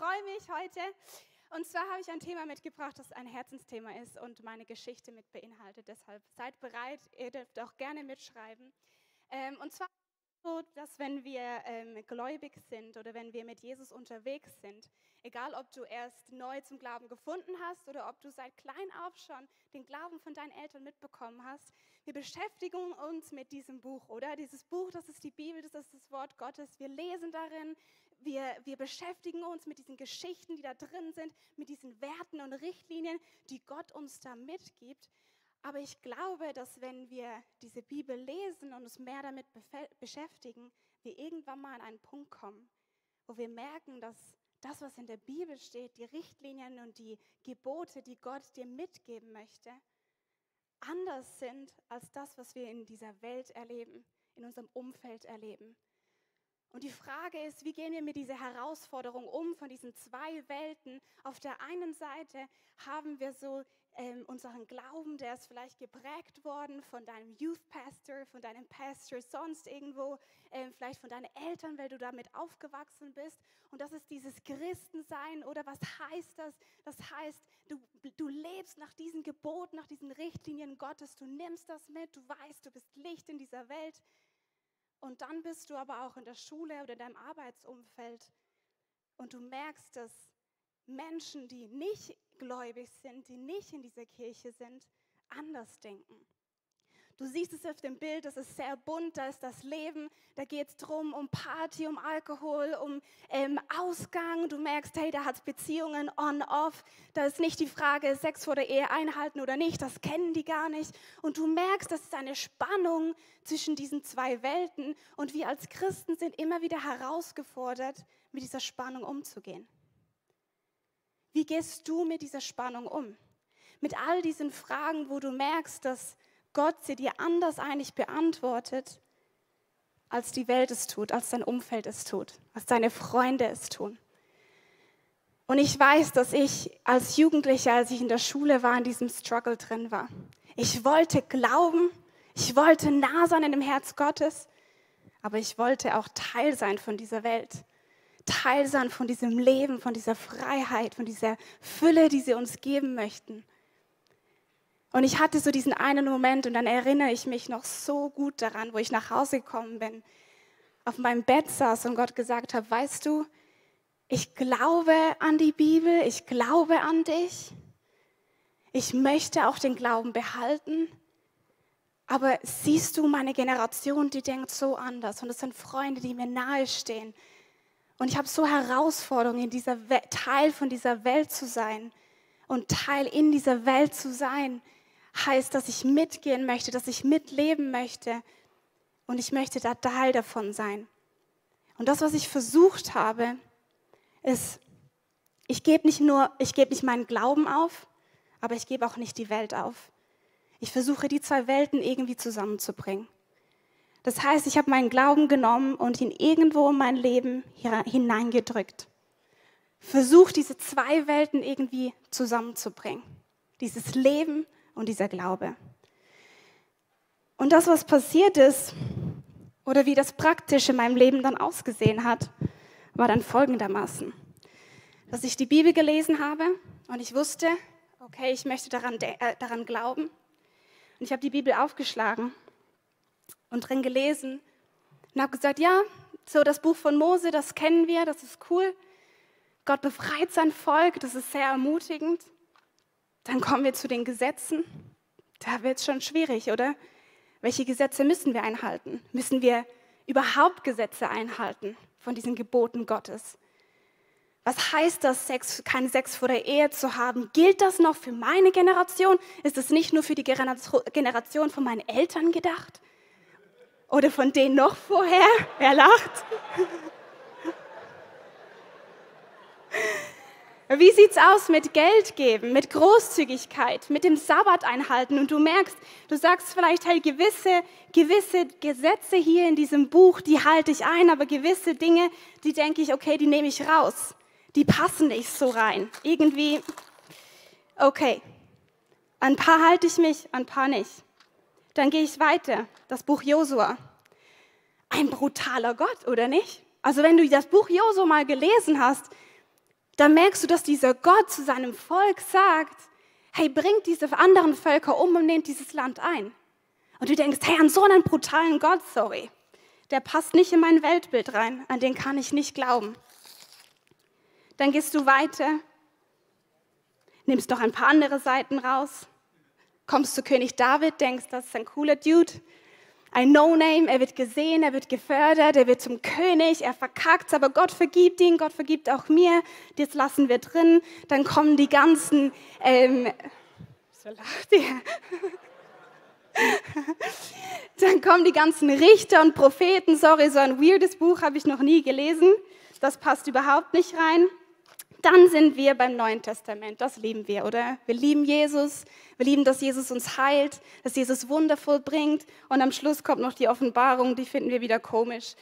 freue mich heute. Und zwar habe ich ein Thema mitgebracht, das ein Herzensthema ist und meine Geschichte mit beinhaltet. Deshalb seid bereit, ihr dürft auch gerne mitschreiben. Und zwar so, dass wenn wir gläubig sind oder wenn wir mit Jesus unterwegs sind, egal ob du erst neu zum Glauben gefunden hast oder ob du seit klein auf schon den Glauben von deinen Eltern mitbekommen hast, wir beschäftigen uns mit diesem Buch, oder? Dieses Buch, das ist die Bibel, das ist das Wort Gottes. Wir lesen darin, wir beschäftigen uns mit diesen Geschichten, die da drin sind, mit diesen Werten und Richtlinien, die Gott uns da mitgibt. Aber ich glaube, dass wenn wir diese Bibel lesen und uns mehr damit beschäftigen, wir irgendwann mal an einen Punkt kommen, wo wir merken, dass das, was in der Bibel steht, die Richtlinien und die Gebote, die Gott dir mitgeben möchte, anders sind als das, was wir in dieser Welt erleben, in unserem Umfeld erleben. Und die Frage ist, wie gehen wir mit dieser Herausforderung um, von diesen zwei Welten? Auf der einen Seite haben wir so unseren Glauben, der ist vielleicht geprägt worden von deinem Youth Pastor, von deinem Pastor sonst irgendwo, vielleicht von deinen Eltern, weil du damit aufgewachsen bist. Und das ist dieses Christensein, oder was heißt das? Das heißt, du lebst nach diesen Geboten, nach diesen Richtlinien Gottes, du nimmst das mit, du weißt, du bist Licht in dieser Welt. Und dann bist du aber auch in der Schule oder in deinem Arbeitsumfeld und du merkst, dass Menschen, die nicht gläubig sind, die nicht in dieser Kirche sind, anders denken. Du siehst es auf dem Bild, das ist sehr bunt, da ist das Leben, da geht es darum, um Party, um Alkohol, um Ausgang. Du merkst, hey, da hat es Beziehungen on-off. Da ist nicht die Frage, Sex vor der Ehe einhalten oder nicht, das kennen die gar nicht. Und du merkst, das ist eine Spannung zwischen diesen zwei Welten. Und wir als Christen sind immer wieder herausgefordert, mit dieser Spannung umzugehen. Wie gehst du mit dieser Spannung um? Mit all diesen Fragen, wo du merkst, dass Gott sie dir anders eigentlich beantwortet, als die Welt es tut, als dein Umfeld es tut, als deine Freunde es tun. Und ich weiß, dass ich als Jugendliche, als ich in der Schule war, in diesem Struggle drin war. Ich wollte glauben, ich wollte nah sein in dem Herz Gottes, aber ich wollte auch Teil sein von dieser Welt. Teil sein von diesem Leben, von dieser Freiheit, von dieser Fülle, die sie uns geben möchten. Und ich hatte so diesen einen Moment und dann erinnere ich mich noch so gut daran, wo ich nach Hause gekommen bin, auf meinem Bett saß und Gott gesagt hat, weißt du, ich glaube an die Bibel, ich glaube an dich, ich möchte auch den Glauben behalten, aber siehst du, meine Generation, die denkt so anders und es sind Freunde, die mir nahe stehen. Und ich habe so Herausforderungen, in dieser Teil von dieser Welt zu sein und Teil in dieser Welt zu sein, heißt, dass ich mitgehen möchte, dass ich mitleben möchte und ich möchte da Teil davon sein. Und das, was ich versucht habe, ist, ich gebe nicht meinen Glauben auf, aber ich gebe auch nicht die Welt auf. Ich versuche, die zwei Welten irgendwie zusammenzubringen. Das heißt, ich habe meinen Glauben genommen und ihn irgendwo in mein Leben hineingedrückt. Versuche, diese zwei Welten irgendwie zusammenzubringen. Dieses Leben und dieser Glaube. Und das, was passiert ist, oder wie das praktisch in meinem Leben dann ausgesehen hat, war dann folgendermaßen. Dass ich die Bibel gelesen habe und ich wusste, okay, ich möchte daran glauben. Und ich habe die Bibel aufgeschlagen und drin gelesen und habe gesagt, ja, so das Buch von Mose, das kennen wir, das ist cool. Gott befreit sein Volk, das ist sehr ermutigend. Dann kommen wir zu den Gesetzen. Da wird es schon schwierig, oder? Welche Gesetze müssen wir einhalten? Müssen wir überhaupt Gesetze einhalten von diesen Geboten Gottes? Was heißt das, keinen Sex vor der Ehe zu haben? Gilt das noch für meine Generation? Ist es nicht nur für die Generation von meinen Eltern gedacht? Oder von denen noch vorher? Wer lacht? Wie sieht es aus mit Geld geben, mit Großzügigkeit, mit dem Sabbat einhalten? Und du merkst, du sagst vielleicht, hey, gewisse Gesetze hier in diesem Buch, die halte ich ein, aber gewisse Dinge, die denke ich, okay, die nehme ich raus. Die passen nicht so rein. Irgendwie, okay, an ein paar halte ich mich, an ein paar nicht. Dann gehe ich weiter, das Buch Josua. Ein brutaler Gott, oder nicht? Also wenn du das Buch Josua mal gelesen hast, da merkst du, dass dieser Gott zu seinem Volk sagt, hey, bringt diese anderen Völker um und nehmt dieses Land ein. Und du denkst, hey, an so einen brutalen Gott, sorry, der passt nicht in mein Weltbild rein, an den kann ich nicht glauben. Dann gehst du weiter, nimmst noch ein paar andere Seiten raus, kommst zu König David, denkst, das ist ein cooler Dude, ein No-Name, er wird gesehen, er wird gefördert, er wird zum König, er verkackt, aber Gott vergibt ihn, Gott vergibt auch mir, das lassen wir drin. Dann kommen die ganzen, so lacht ihr? Dann kommen die ganzen Richter und Propheten, sorry, so ein weirdes Buch habe ich noch nie gelesen, das passt überhaupt nicht rein. Dann sind wir beim Neuen Testament, das lieben wir, oder? Wir lieben Jesus, wir lieben, dass Jesus uns heilt, dass Jesus Wunder vollbringt und am Schluss kommt noch die Offenbarung, die finden wir wieder komisch.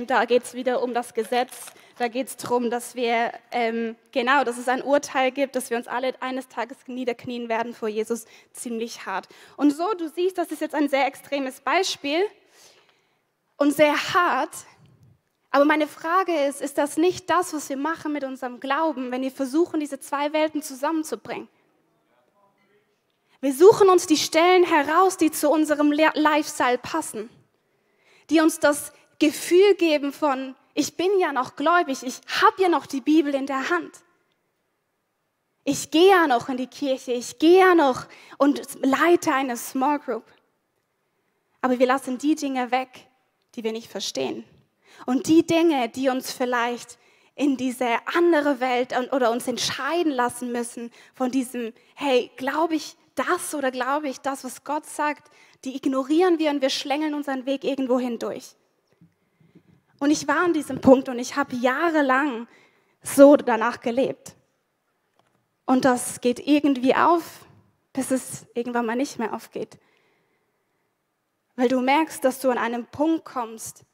Da geht es wieder um das Gesetz, da geht es darum, dass wir, dass es ein Urteil gibt, dass wir uns alle eines Tages niederknien werden vor Jesus, ziemlich hart. Und so, du siehst, das ist jetzt ein sehr extremes Beispiel und sehr hart. Aber meine Frage ist das nicht das, was wir machen mit unserem Glauben, wenn wir versuchen, diese zwei Welten zusammenzubringen? Wir suchen uns die Stellen heraus, die zu unserem Lifestyle passen, die uns das Gefühl geben von, ich bin ja noch gläubig, ich habe ja noch die Bibel in der Hand. Ich gehe ja noch in die Kirche, ich gehe ja noch und leite eine Small Group. Aber wir lassen die Dinge weg, die wir nicht verstehen. Und die Dinge, die uns vielleicht in diese andere Welt oder uns entscheiden lassen müssen von diesem, hey, glaube ich das oder glaube ich das, was Gott sagt, die ignorieren wir und wir schlängeln unseren Weg irgendwo hindurch. Und ich war an diesem Punkt und ich habe jahrelang so danach gelebt. Und das geht irgendwie auf, bis es irgendwann mal nicht mehr aufgeht. Weil du merkst, dass du an einem Punkt kommst,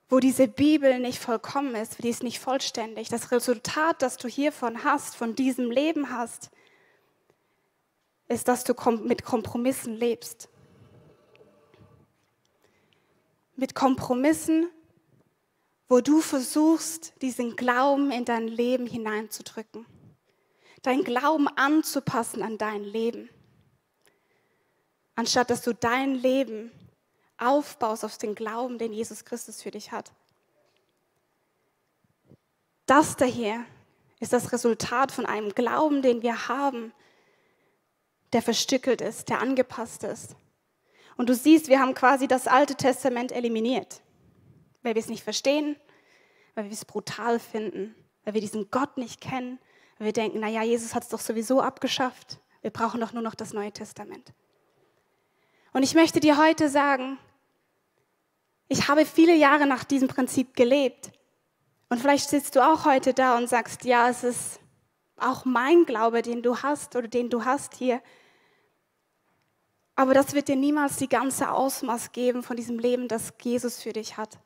wo diese Bibel nicht vollkommen ist, die ist nicht vollständig. Das Resultat, das du hiervon hast, von diesem Leben hast, ist, dass du mit Kompromissen lebst. Mit Kompromissen, wo du versuchst, diesen Glauben in dein Leben hineinzudrücken. Dein Glauben anzupassen an dein Leben. Anstatt dass du dein Leben aufbaust auf den Glauben, den Jesus Christus für dich hat. Das hier ist das Resultat von einem Glauben, den wir haben, der verstückelt ist, der angepasst ist. Und du siehst, wir haben quasi das Alte Testament eliminiert, weil wir es nicht verstehen, weil wir es brutal finden, weil wir diesen Gott nicht kennen, weil wir denken, naja, Jesus hat es doch sowieso abgeschafft, wir brauchen doch nur noch das Neue Testament. Und ich möchte dir heute sagen, ich habe viele Jahre nach diesem Prinzip gelebt. Und vielleicht sitzt du auch heute da und sagst, ja, es ist auch mein Glaube, den du hast oder den du hast hier. Aber das wird dir niemals die ganze Ausmaß geben von diesem Leben, das Jesus für dich hat.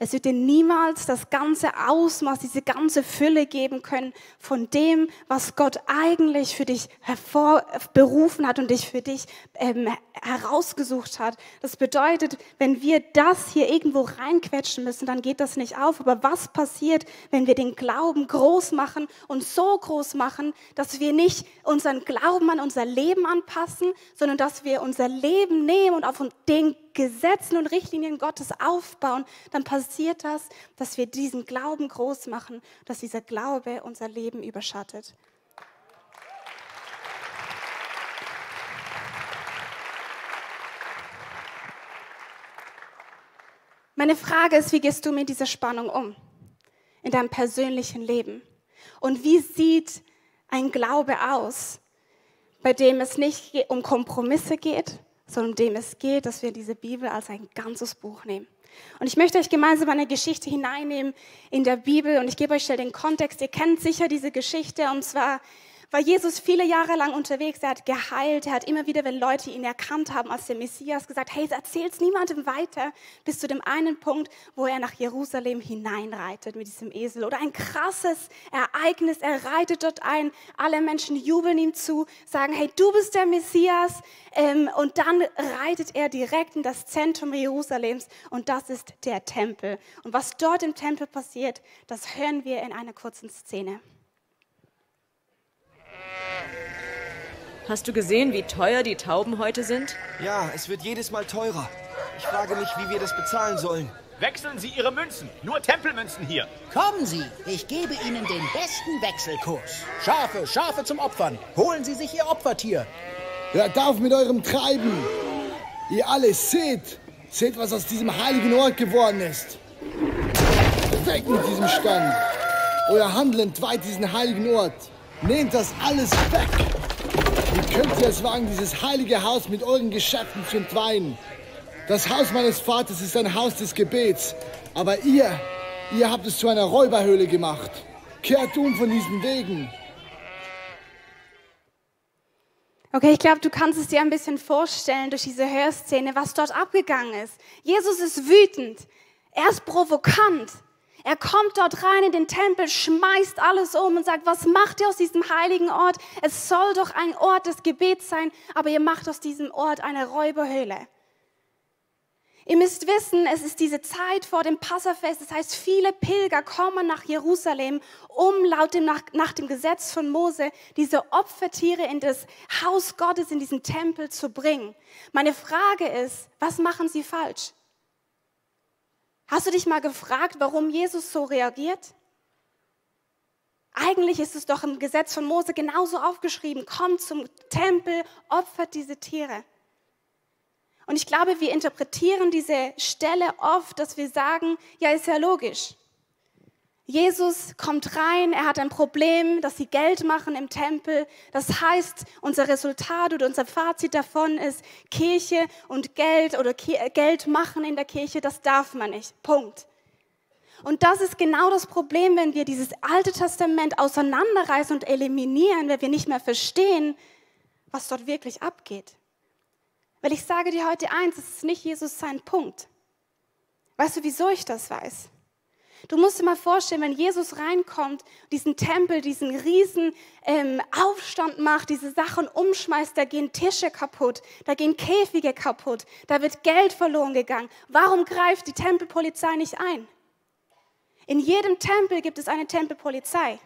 Es wird dir niemals das ganze Ausmaß, diese ganze Fülle geben können von dem, was Gott eigentlich für dich hervorberufen hat und dich für dich herausgesucht hat. Das bedeutet, wenn wir das hier irgendwo reinquetschen müssen, dann geht das nicht auf. Aber was passiert, wenn wir den Glauben groß machen und so groß machen, dass wir nicht unseren Glauben an unser Leben anpassen, sondern dass wir unser Leben nehmen und auf den Gesetzen und Richtlinien Gottes aufbauen, dann passiert das, dass wir diesen Glauben groß machen, dass dieser Glaube unser Leben überschattet. Meine Frage ist, wie gehst du mit dieser Spannung um in deinem persönlichen Leben? Und wie sieht ein Glaube aus, bei dem es nicht um Kompromisse geht, sondern um dem es geht, dass wir diese Bibel als ein ganzes Buch nehmen. Und ich möchte euch gemeinsam eine Geschichte hineinnehmen in der Bibel und ich gebe euch schnell den Kontext. Ihr kennt sicher diese Geschichte und zwar war Jesus viele Jahre lang unterwegs, er hat geheilt, er hat immer wieder, wenn Leute ihn erkannt haben als der Messias, gesagt, hey, erzähl's niemandem weiter, bis zu dem einen Punkt, wo er nach Jerusalem hineinreitet mit diesem Esel. Oder ein krasses Ereignis, er reitet dort ein, alle Menschen jubeln ihm zu, sagen, hey, du bist der Messias. Und dann reitet er direkt in das Zentrum Jerusalems und das ist der Tempel. Und was dort im Tempel passiert, das hören wir in einer kurzen Szene. Hast du gesehen, wie teuer die Tauben heute sind? Ja, es wird jedes Mal teurer. Ich frage mich, wie wir das bezahlen sollen. Wechseln Sie Ihre Münzen. Nur Tempelmünzen hier. Kommen Sie, ich gebe Ihnen den besten Wechselkurs. Schafe zum Opfern. Holen Sie sich Ihr Opfertier. Hört auf mit eurem Treiben. Ihr alle seht, was aus diesem heiligen Ort geworden ist. Weg mit diesem Stand. Euer Handeln entweiht diesen heiligen Ort. Nehmt das alles weg. Wie könnt ihr es wagen, dieses heilige Haus mit euren Geschäften zu entweihen? Das Haus meines Vaters ist ein Haus des Gebets, aber ihr habt es zu einer Räuberhöhle gemacht. Kehrt um von diesen Wegen. Okay, ich glaube, du kannst es dir ein bisschen vorstellen durch diese Hörszene, was dort abgegangen ist. Jesus ist wütend, er ist provokant. Er kommt dort rein in den Tempel, schmeißt alles um und sagt, was macht ihr aus diesem heiligen Ort? Es soll doch ein Ort des Gebets sein, aber ihr macht aus diesem Ort eine Räuberhöhle. Ihr müsst wissen, es ist diese Zeit vor dem Passafest, das heißt, viele Pilger kommen nach Jerusalem, um nach dem Gesetz von Mose diese Opfertiere in das Haus Gottes, in diesen Tempel zu bringen. Meine Frage ist, was machen sie falsch? Hast du dich mal gefragt, warum Jesus so reagiert? Eigentlich ist es doch im Gesetz von Mose genauso aufgeschrieben. Kommt zum Tempel, opfert diese Tiere. Und ich glaube, wir interpretieren diese Stelle oft, dass wir sagen, ja, ist ja logisch. Jesus kommt rein, er hat ein Problem, dass sie Geld machen im Tempel. Das heißt, unser Resultat oder unser Fazit davon ist, Kirche und Geld oder Geld machen in der Kirche, das darf man nicht. Punkt. Und das ist genau das Problem, wenn wir dieses Alte Testament auseinanderreißen und eliminieren, weil wir nicht mehr verstehen, was dort wirklich abgeht. Weil ich sage dir heute eins, es ist nicht Jesus sein Punkt. Weißt du, wieso ich das weiß? Du musst dir mal vorstellen, wenn Jesus reinkommt, diesen Tempel, diesen riesen Aufstand macht, diese Sachen umschmeißt, da gehen Tische kaputt, da gehen Käfige kaputt, da wird Geld verloren gegangen. Warum greift die Tempelpolizei nicht ein? In jedem Tempel gibt es eine Tempelpolizei.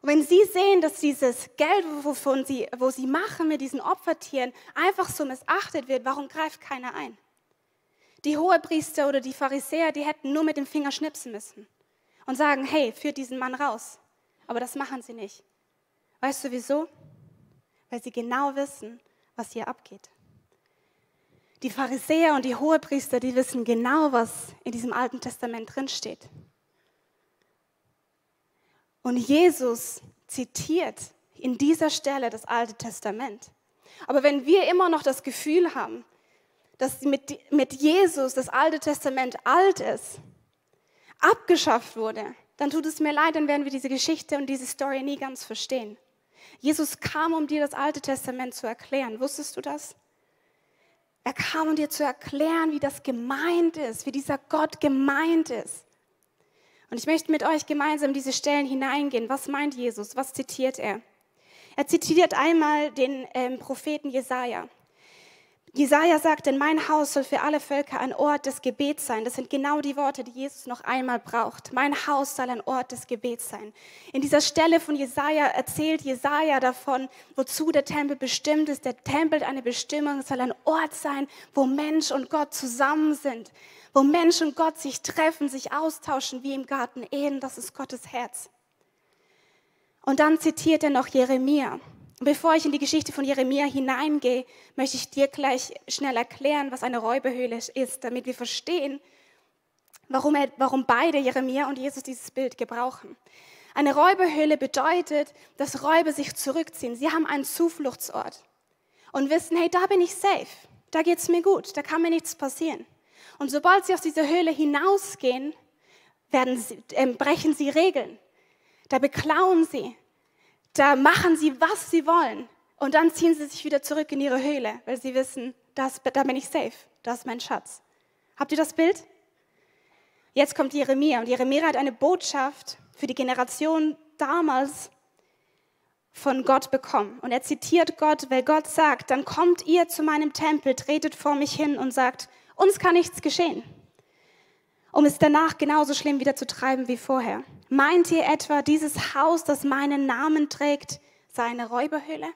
Und wenn sie sehen, dass dieses Geld, wo sie machen mit diesen Opfertieren, einfach so missachtet wird, warum greift keiner ein? Die Hohepriester oder die Pharisäer, die hätten nur mit dem Finger schnipsen müssen und sagen, hey, führt diesen Mann raus. Aber das machen sie nicht. Weißt du wieso? Weil sie genau wissen, was hier abgeht. Die Pharisäer und die Hohepriester, die wissen genau, was in diesem Alten Testament drinsteht. Und Jesus zitiert in dieser Stelle das Alte Testament. Aber wenn wir immer noch das Gefühl haben, dass mit Jesus das Alte Testament alt ist, abgeschafft wurde, dann tut es mir leid, dann werden wir diese Geschichte und diese Story nie ganz verstehen. Jesus kam, um dir das Alte Testament zu erklären. Wusstest du das? Er kam, um dir zu erklären, wie das gemeint ist, wie dieser Gott gemeint ist. Und ich möchte mit euch gemeinsam in diese Stellen hineingehen. Was meint Jesus? Was zitiert er? Er zitiert einmal den Propheten Jesaja. Jesaja sagt, denn mein Haus soll für alle Völker ein Ort des Gebets sein. Das sind genau die Worte, die Jesus noch einmal braucht. Mein Haus soll ein Ort des Gebets sein. In dieser Stelle von Jesaja erzählt Jesaja davon, wozu der Tempel bestimmt ist. Der Tempel hat eine Bestimmung, es soll ein Ort sein, wo Mensch und Gott zusammen sind. Wo Mensch und Gott sich treffen, sich austauschen wie im Garten Eden. Das ist Gottes Herz. Und dann zitiert er noch Jeremia. Und bevor ich in die Geschichte von Jeremia hineingehe, möchte ich dir gleich schnell erklären, was eine Räuberhöhle ist, damit wir verstehen, warum beide, Jeremia und Jesus, dieses Bild gebrauchen. Eine Räuberhöhle bedeutet, dass Räuber sich zurückziehen. Sie haben einen Zufluchtsort und wissen, hey, da bin ich safe, da geht es mir gut, da kann mir nichts passieren. Und sobald sie aus dieser Höhle hinausgehen, brechen sie Regeln. Da beklauen sie. Da machen sie, was sie wollen. Und dann ziehen sie sich wieder zurück in ihre Höhle, weil sie wissen, da bin ich safe, das ist mein Schatz. Habt ihr das Bild? Jetzt kommt Jeremia und Jeremia hat eine Botschaft für die Generation damals von Gott bekommen. Und er zitiert Gott, weil Gott sagt, dann kommt ihr zu meinem Tempel, tretet vor mich hin und sagt, uns kann nichts geschehen, um es danach genauso schlimm wieder zu treiben wie vorher. Meint ihr etwa, dieses Haus, das meinen Namen trägt, sei eine Räuberhöhle?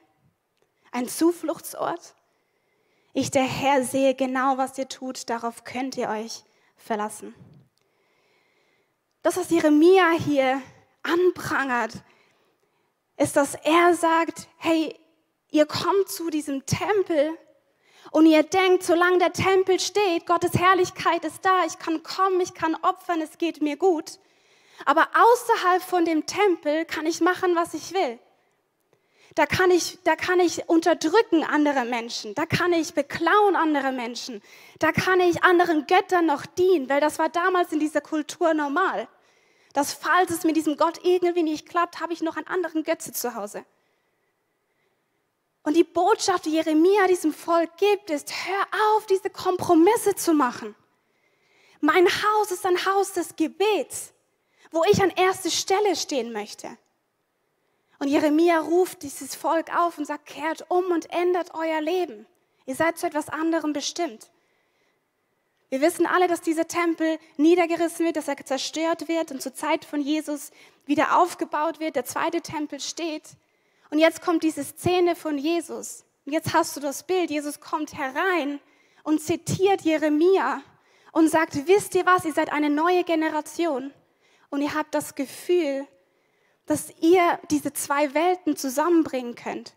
Ein Zufluchtsort? Ich, der Herr, sehe genau, was ihr tut, darauf könnt ihr euch verlassen. Das, was Jeremia hier anprangert, ist, dass er sagt, hey, ihr kommt zu diesem Tempel und ihr denkt, solange der Tempel steht, Gottes Herrlichkeit ist da, ich kann kommen, ich kann opfern, es geht mir gut. Aber außerhalb von dem Tempel kann ich machen, was ich will. Da kann ich unterdrücken andere Menschen, da kann ich beklauen andere Menschen, da kann ich anderen Göttern noch dienen, weil das war damals in dieser Kultur normal. Dass falls es mit diesem Gott irgendwie nicht klappt, habe ich noch einen anderen Götze zu Hause. Und die Botschaft, die Jeremia diesem Volk gibt, ist, hör auf, diese Kompromisse zu machen. Mein Haus ist ein Haus des Gebets, wo ich an erster Stelle stehen möchte. Und Jeremia ruft dieses Volk auf und sagt, kehrt um und ändert euer Leben. Ihr seid zu etwas anderem bestimmt. Wir wissen alle, dass dieser Tempel niedergerissen wird, dass er zerstört wird und zur Zeit von Jesus wieder aufgebaut wird. Der zweite Tempel steht. Und jetzt kommt diese Szene von Jesus. Und jetzt hast du das Bild. Jesus kommt herein und zitiert Jeremia und sagt, wisst ihr was, ihr seid eine neue Generation. Und ihr habt das Gefühl, dass ihr diese zwei Welten zusammenbringen könnt.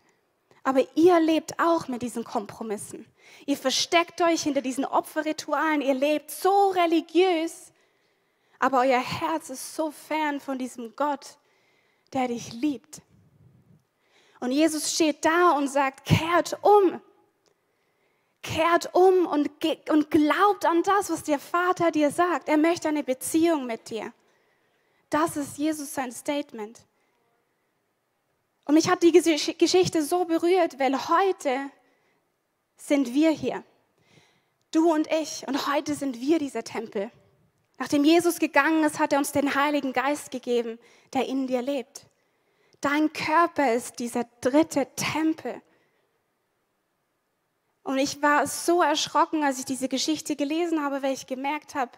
Aber ihr lebt auch mit diesen Kompromissen. Ihr versteckt euch hinter diesen Opferritualen. Ihr lebt so religiös, aber euer Herz ist so fern von diesem Gott, der dich liebt. Und Jesus steht da und sagt, kehrt um. Kehrt um und glaubt an das, was der Vater dir sagt. Er möchte eine Beziehung mit dir. Das ist Jesus sein Statement. Und mich hat die Geschichte so berührt, weil heute sind wir hier. Du und ich. Und heute sind wir dieser Tempel. Nachdem Jesus gegangen ist, hat er uns den Heiligen Geist gegeben, der in dir lebt. Dein Körper ist dieser dritte Tempel. Und ich war so erschrocken, als ich diese Geschichte gelesen habe, weil ich gemerkt habe,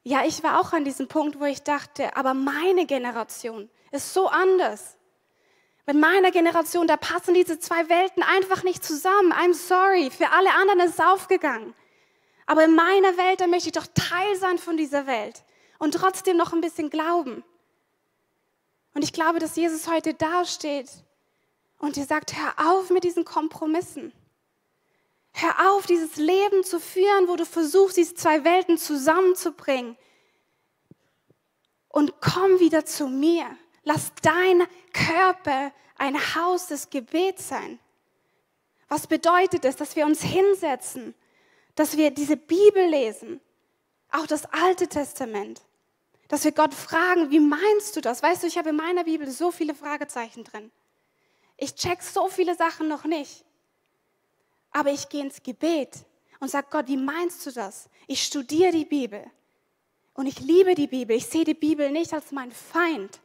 ja, ich war auch an diesem Punkt, wo ich dachte, aber meine Generation ist so anders. Mit meiner Generation, da passen diese zwei Welten einfach nicht zusammen. I'm sorry, für alle anderen ist es aufgegangen. Aber in meiner Welt, da möchte ich doch Teil sein von dieser Welt und trotzdem noch ein bisschen glauben. Und ich glaube, dass Jesus heute dasteht und dir sagt, hör auf mit diesen Kompromissen. Hör auf, dieses Leben zu führen, wo du versuchst, diese zwei Welten zusammenzubringen. Und komm wieder zu mir. Lass dein Körper ein Haus des Gebets sein. Was bedeutet es, dass wir uns hinsetzen, dass wir diese Bibel lesen, auch das Alte Testament, dass wir Gott fragen, wie meinst du das? Weißt du, ich habe in meiner Bibel so viele Fragezeichen drin. Ich check so viele Sachen noch nicht. Aber ich gehe ins Gebet und sage, Gott, wie meinst du das? Ich studiere die Bibel und ich liebe die Bibel. Ich sehe die Bibel nicht als meinen Feind,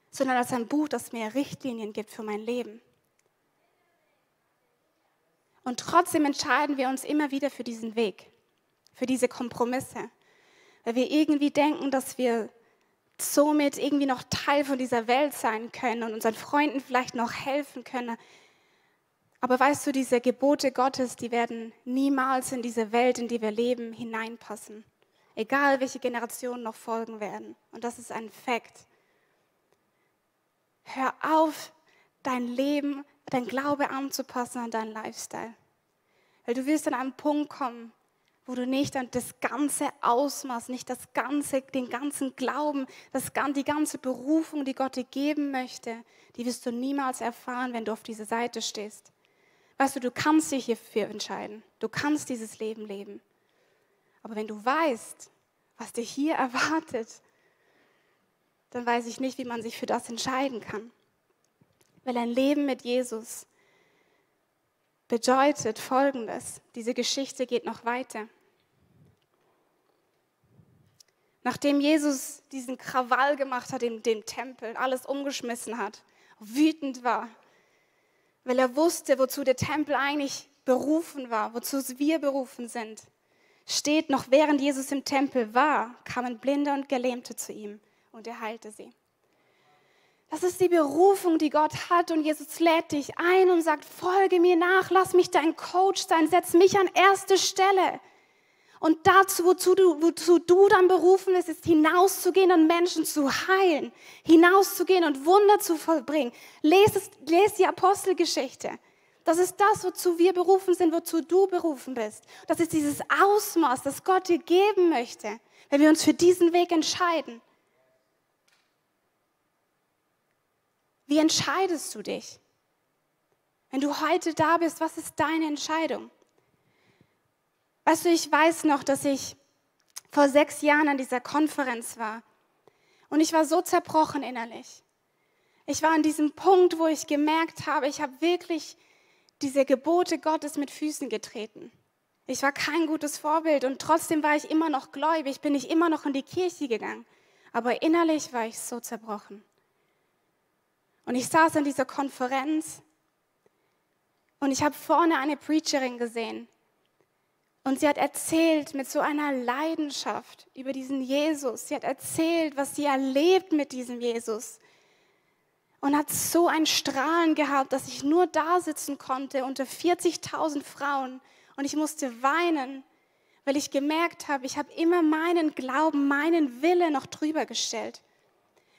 sondern als ein Buch, das mir Richtlinien gibt für mein Leben. Und trotzdem entscheiden wir uns immer wieder für diesen Weg, für diese Kompromisse, weil wir irgendwie denken, dass wir somit irgendwie noch Teil von dieser Welt sein können und unseren Freunden vielleicht noch helfen können. Aber weißt du, diese Gebote Gottes, die werden niemals in diese Welt, in die wir leben, hineinpassen. Egal, welche Generationen noch folgen werden. Und das ist ein Fakt. Hör auf, dein Leben, dein Glaube anzupassen an deinen Lifestyle. Weil du wirst an einen Punkt kommen, wo du nicht an das ganze Ausmaß, nicht den ganzen Glauben, die ganze Berufung, die Gott dir geben möchte, die wirst du niemals erfahren, wenn du auf dieser Seite stehst. Weißt du, du kannst dich hierfür entscheiden. Du kannst dieses Leben leben. Aber wenn du weißt, was dir hier erwartet, dann weiß ich nicht, wie man sich für das entscheiden kann. Weil ein Leben mit Jesus bedeutet Folgendes. Diese Geschichte geht noch weiter. Nachdem Jesus diesen Krawall gemacht hat in dem Tempel, alles umgeschmissen hat, wütend war, weil er wusste, wozu der Tempel eigentlich berufen war, wozu wir berufen sind, steht noch, während Jesus im Tempel war, kamen Blinde und Gelähmte zu ihm und er heilte sie. Das ist die Berufung, die Gott hat und Jesus lädt dich ein und sagt, folge mir nach, lass mich dein Coach sein, setz mich an erste Stelle. Und dazu, wozu du dann berufen bist, ist hinauszugehen und Menschen zu heilen, hinauszugehen und Wunder zu vollbringen. Lese die Apostelgeschichte. Das ist das, wozu wir berufen sind, wozu du berufen bist. Das ist dieses Ausmaß, das Gott dir geben möchte, wenn wir uns für diesen Weg entscheiden. Wie entscheidest du dich? Wenn du heute da bist, was ist deine Entscheidung? Weißt du, ich weiß noch, dass ich vor 6 Jahren an dieser Konferenz war und ich war so zerbrochen innerlich. Ich war an diesem Punkt, wo ich gemerkt habe, ich habe wirklich diese Gebote Gottes mit Füßen getreten. Ich war kein gutes Vorbild und trotzdem war ich immer noch gläubig, bin ich immer noch in die Kirche gegangen. Aber innerlich war ich so zerbrochen. Und ich saß an dieser Konferenz und ich habe vorne eine Preacherin gesehen. Und sie hat erzählt mit so einer Leidenschaft über diesen Jesus. Sie hat erzählt, was sie erlebt mit diesem Jesus. Und hat so ein Strahlen gehabt, dass ich nur da sitzen konnte unter 40.000 Frauen. Und ich musste weinen, weil ich gemerkt habe, ich habe immer meinen Glauben, meinen Wille noch drüber gestellt.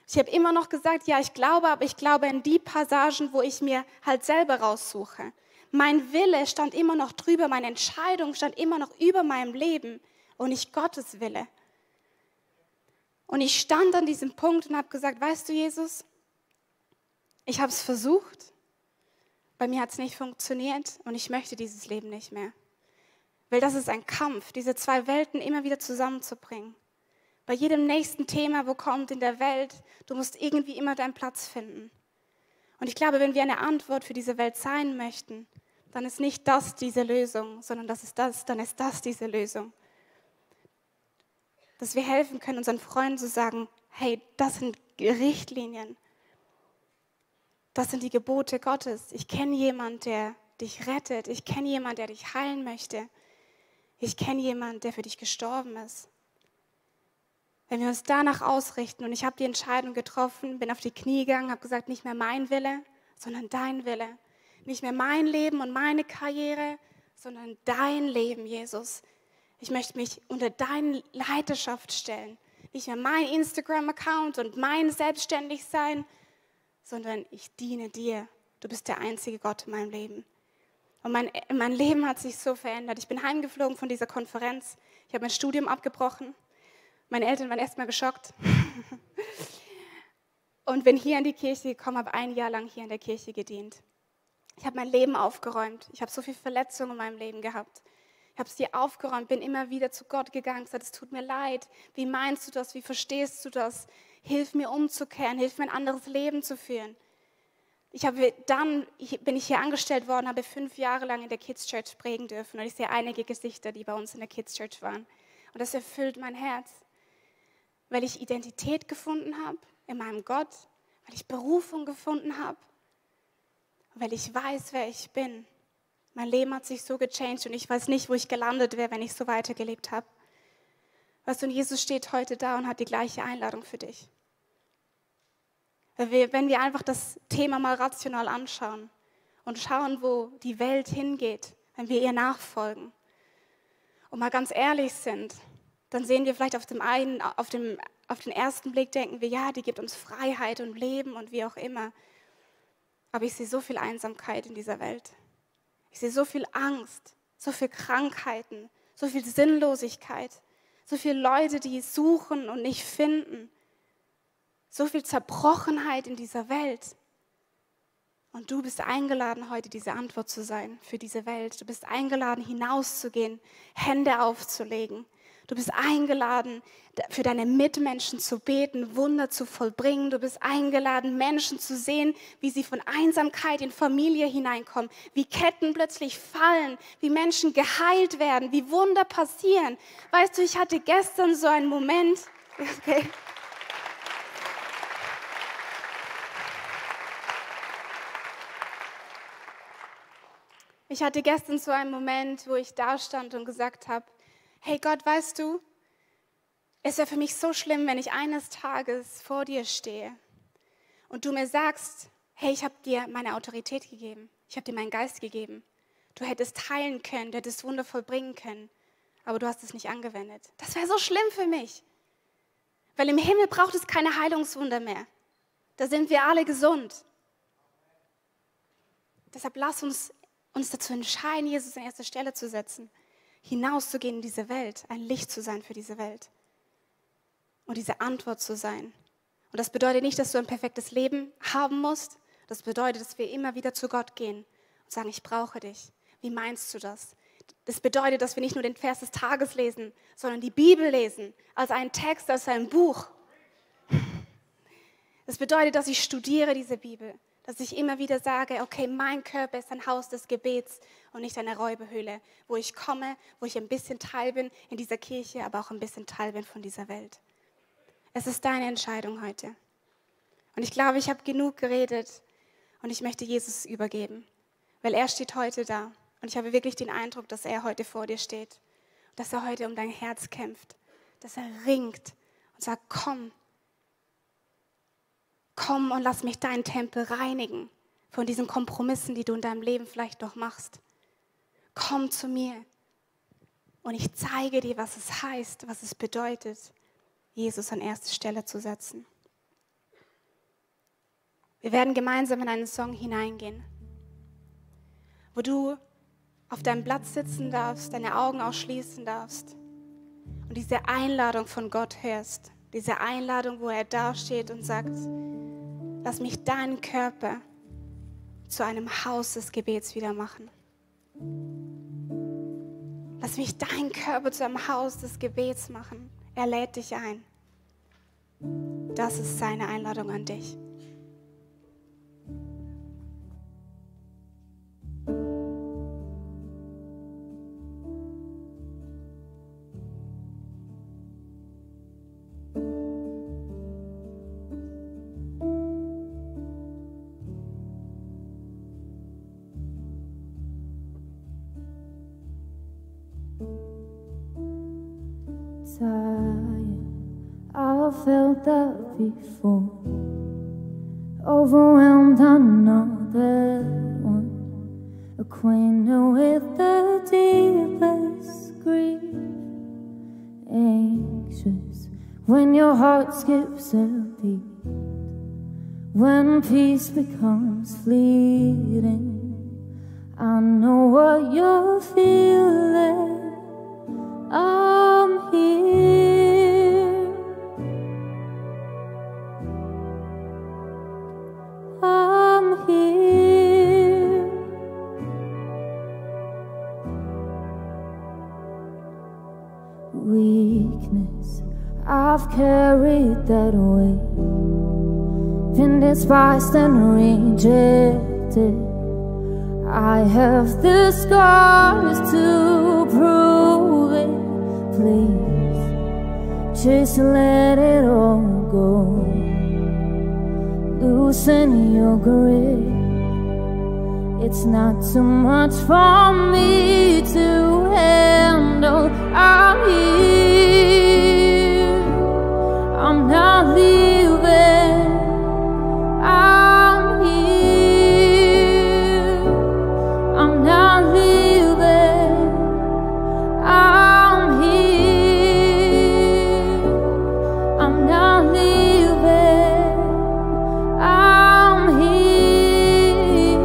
Ich habe immer noch gesagt, ja, ich glaube, aber ich glaube in die Passagen, wo ich mir halt selber raussuche. Mein Wille stand immer noch drüber, meine Entscheidung stand immer noch über meinem Leben und nicht Gottes Wille. Und ich stand an diesem Punkt und habe gesagt, weißt du, Jesus, ich habe es versucht, bei mir hat es nicht funktioniert und ich möchte dieses Leben nicht mehr. Weil das ist ein Kampf, diese 2 Welten immer wieder zusammenzubringen. Bei jedem nächsten Thema, wo kommt in der Welt, du musst irgendwie immer deinen Platz finden. Und ich glaube, wenn wir eine Antwort für diese Welt sein möchten, dann ist nicht das diese Lösung, sondern dann ist das diese Lösung. Dass wir helfen können, unseren Freunden zu sagen, hey, das sind Richtlinien. Das sind die Gebote Gottes. Ich kenne jemanden, der dich rettet. Ich kenne jemanden, der dich heilen möchte. Ich kenne jemanden, der für dich gestorben ist. Wenn wir uns danach ausrichten und ich habe die Entscheidung getroffen, bin auf die Knie gegangen, habe gesagt, nicht mehr mein Wille, sondern dein Wille. Nicht mehr mein Leben und meine Karriere, sondern dein Leben, Jesus. Ich möchte mich unter deine Leiterschaft stellen. Nicht mehr mein Instagram-Account und mein Selbstständigsein, sondern ich diene dir. Du bist der einzige Gott in meinem Leben. Und mein Leben hat sich so verändert. Ich bin heimgeflogen von dieser Konferenz. Ich habe mein Studium abgebrochen. Meine Eltern waren erstmal geschockt. Und bin hier in die Kirche gekommen, habe 1 Jahr lang hier in der Kirche gedient. Ich habe mein Leben aufgeräumt. Ich habe so viel Verletzungen in meinem Leben gehabt. Ich habe es dir aufgeräumt, bin immer wieder zu Gott gegangen, gesagt, es tut mir leid. Wie meinst du das? Wie verstehst du das? Hilf mir umzukehren, hilf mir ein anderes Leben zu führen. Dann bin ich hier angestellt worden, habe 5 Jahre lang in der Kids Church prägen dürfen. Und ich sehe einige Gesichter, die bei uns in der Kids Church waren. Und das erfüllt mein Herz, weil ich Identität gefunden habe in meinem Gott, weil ich Berufung gefunden habe, weil ich weiß, wer ich bin. Mein Leben hat sich so gechanged und ich weiß nicht, wo ich gelandet wäre, wenn ich so weitergelebt habe. Weißt du, und Jesus steht heute da und hat die gleiche Einladung für dich. Wenn wir einfach das Thema mal rational anschauen und schauen, wo die Welt hingeht, wenn wir ihr nachfolgen und mal ganz ehrlich sind, dann sehen wir vielleicht auf den ersten Blick, denken wir, ja, die gibt uns Freiheit und Leben und wie auch immer. Aber ich sehe so viel Einsamkeit in dieser Welt. Ich sehe so viel Angst, so viel Krankheiten, so viel Sinnlosigkeit, so viele Leute, die suchen und nicht finden. So viel Zerbrochenheit in dieser Welt. Und du bist eingeladen, heute diese Antwort zu sein für diese Welt. Du bist eingeladen, hinauszugehen, Hände aufzulegen. Du bist eingeladen, für deine Mitmenschen zu beten, Wunder zu vollbringen. Du bist eingeladen, Menschen zu sehen, wie sie von Einsamkeit in Familie hineinkommen, wie Ketten plötzlich fallen, wie Menschen geheilt werden, wie Wunder passieren. Weißt du, ich hatte gestern so einen Moment, okay. Ich hatte gestern so einen Moment, wo ich da stand und gesagt habe, hey Gott, weißt du, es wäre für mich so schlimm, wenn ich eines Tages vor dir stehe und du mir sagst, hey, ich habe dir meine Autorität gegeben, ich habe dir meinen Geist gegeben. Du hättest heilen können, du hättest Wunder vollbringen können, aber du hast es nicht angewendet. Das wäre so schlimm für mich, weil im Himmel braucht es keine Heilungswunder mehr. Da sind wir alle gesund. Deshalb lass uns dazu entscheiden, Jesus an erste Stelle zu setzen, hinauszugehen in diese Welt, ein Licht zu sein für diese Welt und diese Antwort zu sein. Und das bedeutet nicht, dass du ein perfektes Leben haben musst. Das bedeutet, dass wir immer wieder zu Gott gehen und sagen, ich brauche dich. Wie meinst du das? Das bedeutet, dass wir nicht nur den Vers des Tages lesen, sondern die Bibel lesen, als einen Text, als ein Buch. Das bedeutet, dass ich studiere diese Bibel. Dass ich immer wieder sage, okay, mein Körper ist ein Haus des Gebets und nicht eine Räuberhöhle, wo ich komme, wo ich ein bisschen Teil bin in dieser Kirche, aber auch ein bisschen Teil bin von dieser Welt. Es ist deine Entscheidung heute. Und ich glaube, ich habe genug geredet und ich möchte Jesus übergeben, weil er steht heute da. Und ich habe wirklich den Eindruck, dass er heute vor dir steht, dass er heute um dein Herz kämpft, dass er ringt und sagt, komm und lass mich deinen Tempel reinigen von diesen Kompromissen, die du in deinem Leben vielleicht noch machst. Komm zu mir und ich zeige dir, was es heißt, was es bedeutet, Jesus an erste Stelle zu setzen. Wir werden gemeinsam in einen Song hineingehen, wo du auf deinem Platz sitzen darfst, deine Augen auch schließen darfst und diese Einladung von Gott hörst. Diese Einladung, wo er dasteht und sagt, lass mich deinen Körper zu einem Haus des Gebets wieder machen. Lass mich deinen Körper zu einem Haus des Gebets machen. Er lädt dich ein. Das ist seine Einladung an dich. I've felt that before. Overwhelmed, another one. Acquainted with the deepest grief. Anxious when your heart skips a beat. When peace becomes fleeting. I know what you're feeling. I'm here. I'm here. Weakness, I've carried that weight. Been despised and rejected. I have the scars to prove it. Please, just let it all go. Loosen your grip. It's not too much for me to handle. I'm here. I'm not leaving. I'm here. I'm not leaving. I'm here. I'm not leaving. I'm here.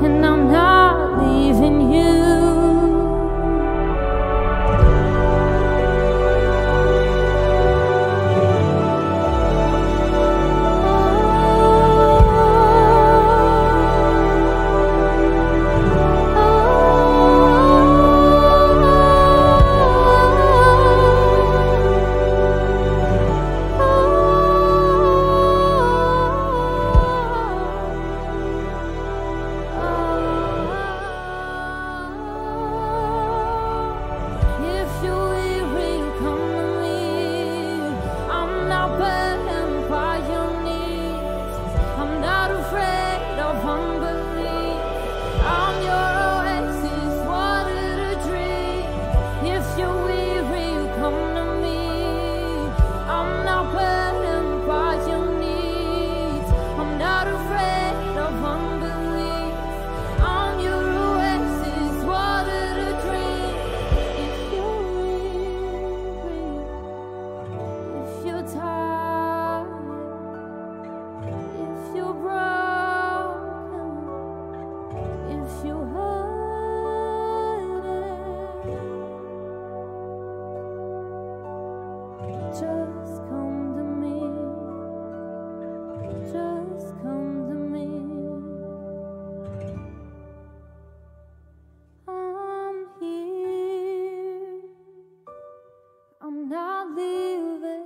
And I'm not leaving you. tired, if you're broken, if you're hurting, just come to me. Just come to me. I'm here. I'm not leaving.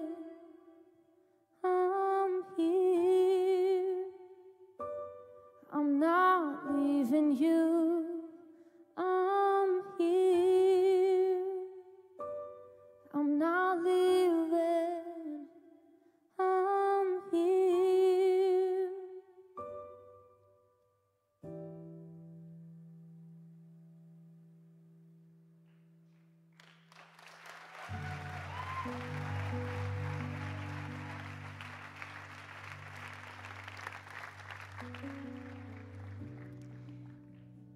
I'm here. I'm not leaving you. I'm here. I'm not leaving. I'm here.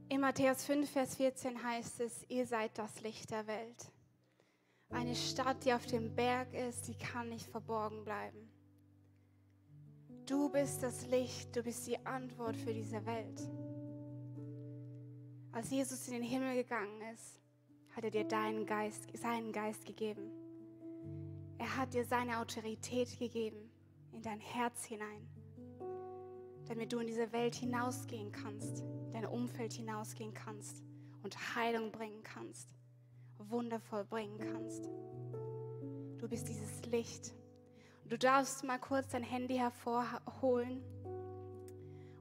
In Matthäus 5, Vers 14 heißt es, ihr seid das Licht der Welt. Eine Stadt, die auf dem Berg ist, die kann nicht verborgen bleiben. Du bist das Licht, du bist die Antwort für diese Welt. Als Jesus in den Himmel gegangen ist, hat er dir seinen Geist gegeben. Er hat dir seine Autorität gegeben in dein Herz hinein, damit du in diese Welt hinausgehen kannst, in dein Umfeld hinausgehen kannst und Heilung bringen kannst, wundervoll bringen kannst. Du bist dieses Licht. Und du darfst mal kurz dein Handy hervorholen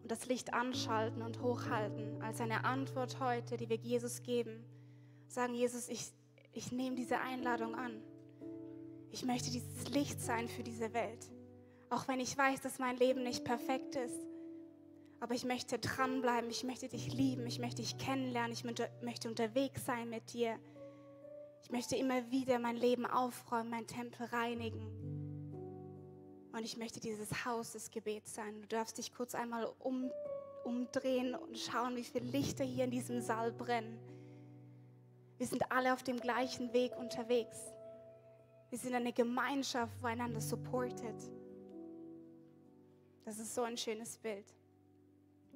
und das Licht anschalten und hochhalten als eine Antwort heute, die wir Jesus geben. Sagen, Jesus, ich nehme diese Einladung an. Ich möchte dieses Licht sein für diese Welt. Auch wenn ich weiß, dass mein Leben nicht perfekt ist. Aber ich möchte dranbleiben, ich möchte dich lieben, ich möchte dich kennenlernen, ich möchte unterwegs sein mit dir. Ich möchte immer wieder mein Leben aufräumen, meinen Tempel reinigen. Und ich möchte dieses Haus des Gebets sein. Du darfst dich kurz einmal umdrehen und schauen, wie viele Lichter hier in diesem Saal brennen. Wir sind alle auf dem gleichen Weg unterwegs. Wir sind eine Gemeinschaft, wo einander supportet. Das ist so ein schönes Bild.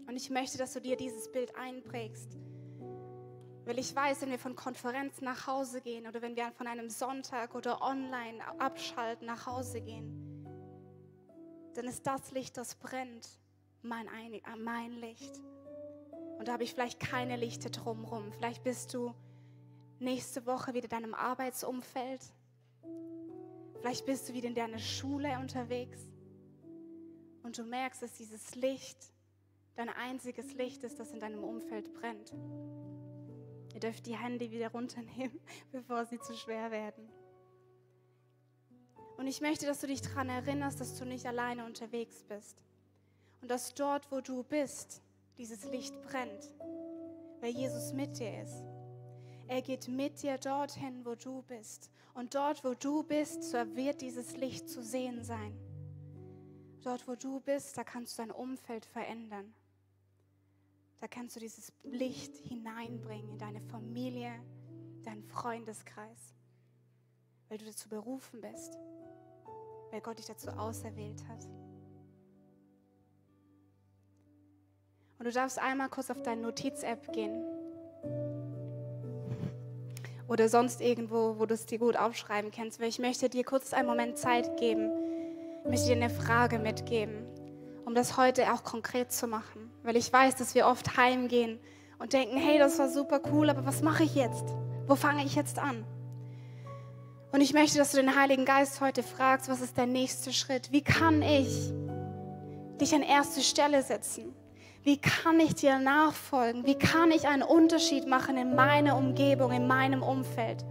Und ich möchte, dass du dir dieses Bild einprägst. Weil ich weiß, wenn wir von Konferenzen nach Hause gehen oder wenn wir von einem Sonntag oder online abschalten nach Hause gehen, dann ist das Licht, das brennt, mein Licht. Und da habe ich vielleicht keine Lichter drumherum. Vielleicht bist du nächste Woche wieder in deinem Arbeitsumfeld. Vielleicht bist du wieder in deiner Schule unterwegs. Und du merkst, dass dieses Licht dein einziges Licht ist, das in deinem Umfeld brennt. Ihr dürft die Hände wieder runternehmen, bevor sie zu schwer werden. Und ich möchte, dass du dich daran erinnerst, dass du nicht alleine unterwegs bist. Und dass dort, wo du bist, dieses Licht brennt. Weil Jesus mit dir ist. Er geht mit dir dorthin, wo du bist. Und dort, wo du bist, so wird dieses Licht zu sehen sein. Dort, wo du bist, da kannst du dein Umfeld verändern. Da kannst du dieses Licht hineinbringen in deine Familie, deinen Freundeskreis. Weil du dazu berufen bist. Weil Gott dich dazu auserwählt hat. Und du darfst einmal kurz auf deine Notiz-App gehen. Oder sonst irgendwo, wo du es dir gut aufschreiben kannst. Weil ich möchte dir kurz einen Moment Zeit geben. Ich möchte dir eine Frage mitgeben, um das heute auch konkret zu machen. Weil ich weiß, dass wir oft heimgehen und denken, hey, das war super cool, aber was mache ich jetzt? Wo fange ich jetzt an? Und ich möchte, dass du den Heiligen Geist heute fragst, was ist der nächste Schritt? Wie kann ich dich an erste Stelle setzen? Wie kann ich dir nachfolgen? Wie kann ich einen Unterschied machen in meiner Umgebung, in meinem Umfeld?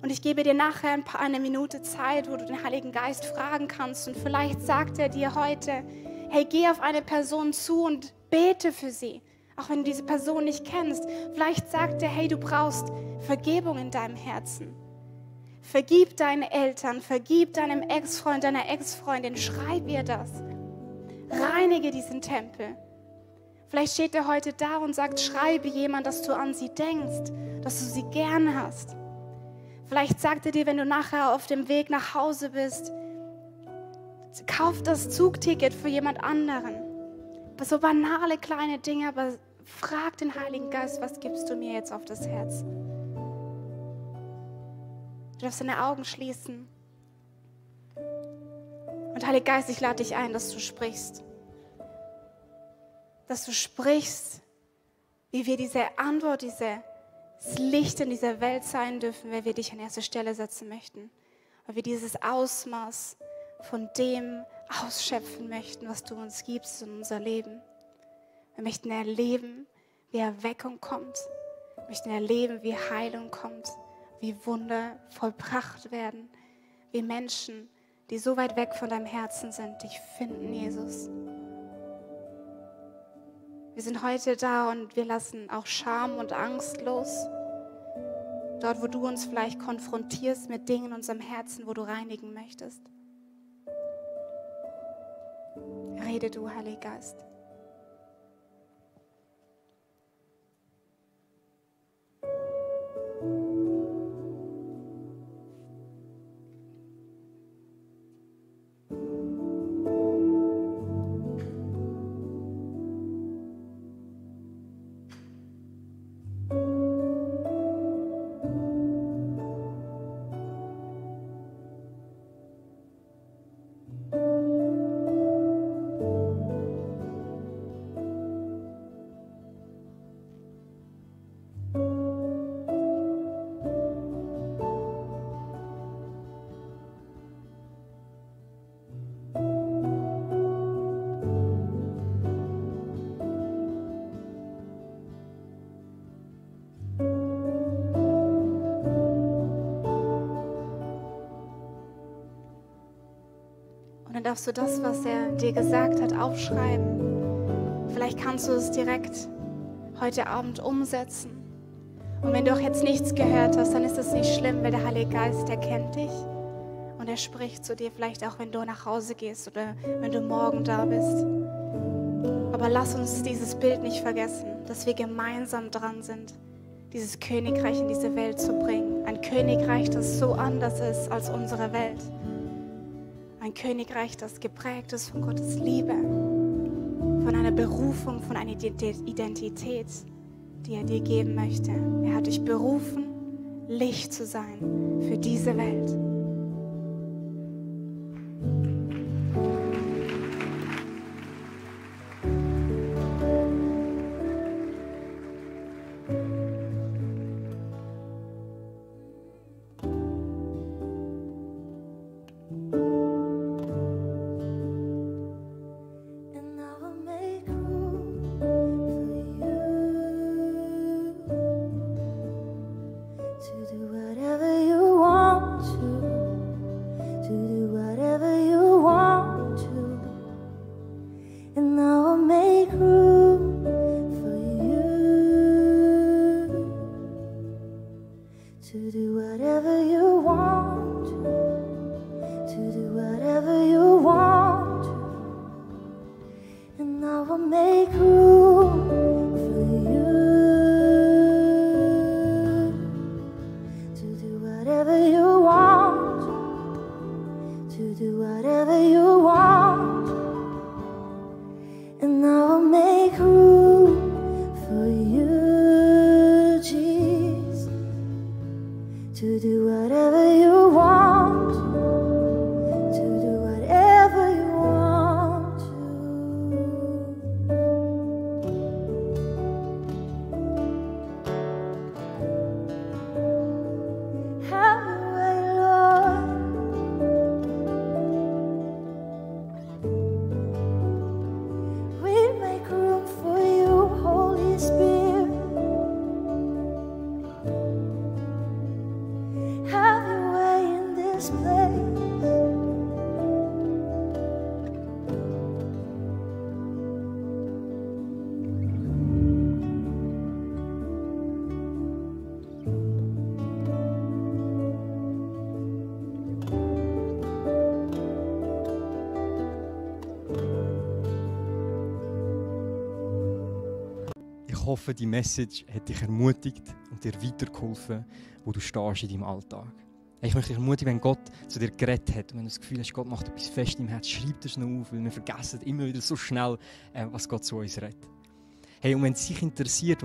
Und ich gebe dir nachher eine Minute Zeit, wo du den Heiligen Geist fragen kannst. Und vielleicht sagt er dir heute, hey, geh auf eine Person zu und bete für sie. Auch wenn du diese Person nicht kennst. Vielleicht sagt er, hey, du brauchst Vergebung in deinem Herzen. Vergib deinen Eltern, vergib deinem Ex-Freund, deiner Ex-Freundin. Schreib ihr das. Reinige diesen Tempel. Vielleicht steht er heute da und sagt, schreibe jemand, dass du an sie denkst, dass du sie gern hast. Vielleicht sagt er dir, wenn du nachher auf dem Weg nach Hause bist, kauf das Zugticket für jemand anderen. So banale kleine Dinge, aber frag den Heiligen Geist, was gibst du mir jetzt auf das Herz? Du darfst deine Augen schließen. Und Heiliger Geist, ich lade dich ein, dass du sprichst. Dass du sprichst, wie wir diese Antwort, dieses Licht in dieser Welt sein dürfen, wenn wir dich an erste Stelle setzen möchten. Weil wir dieses Ausmaß von dem ausschöpfen möchten, was du uns gibst in unser Leben. Wir möchten erleben, wie Erweckung kommt. Wir möchten erleben, wie Heilung kommt, wie Wunder vollbracht werden, wie Menschen, die so weit weg von deinem Herzen sind, dich finden, Jesus. Wir sind heute da und wir lassen auch Scham und Angst los. Dort, wo du uns vielleicht konfrontierst mit Dingen in unserem Herzen, wo du reinigen möchtest. Rede du, Heiliger Geist. Dann darfst du das, was er dir gesagt hat, aufschreiben. Vielleicht kannst du es direkt heute Abend umsetzen. Und wenn du auch jetzt nichts gehört hast, dann ist es nicht schlimm, weil der Heilige Geist, der kennt dich. Und er spricht zu dir, vielleicht auch, wenn du nach Hause gehst oder wenn du morgen da bist. Aber lass uns dieses Bild nicht vergessen, dass wir gemeinsam dran sind, dieses Königreich in diese Welt zu bringen. Ein Königreich, das so anders ist als unsere Welt. Ein Königreich, das geprägt ist von Gottes Liebe, von einer Berufung, von einer Identität, die er dir geben möchte. Er hat dich berufen, Licht zu sein für diese Welt. To do whatever you want to. hoffe, die Message hat dich ermutigt und dir weitergeholfen, wo du stehst in deinem Alltag. Ich möchte dich ermutigen, wenn Gott zu dir geredet hat und wenn du das Gefühl hast, Gott macht etwas fest im Herz, schreib das noch auf, weil wir vergessen immer wieder so schnell, was Gott zu uns redet. Hey, und wenn es dich interessiert,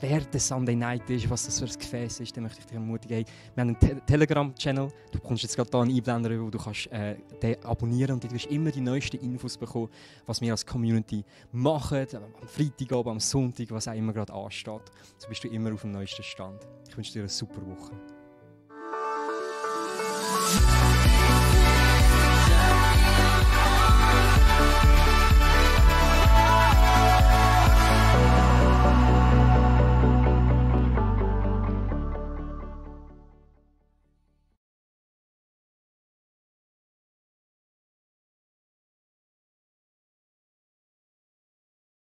wer der Sunday Night ist, was das für ein Gefäß ist, dann möchte ich dich ermutigen, hey, wir haben einen Telegram-Channel, du bekommst jetzt gerade hier einen Einblender, wo du kannst, den abonnieren und du wirst immer die neuesten Infos bekommen, was wir als Community machen, am Freitagabend, am Sonntag, was auch immer gerade ansteht. So bist du immer auf dem neuesten Stand. Ich wünsche dir eine super Woche.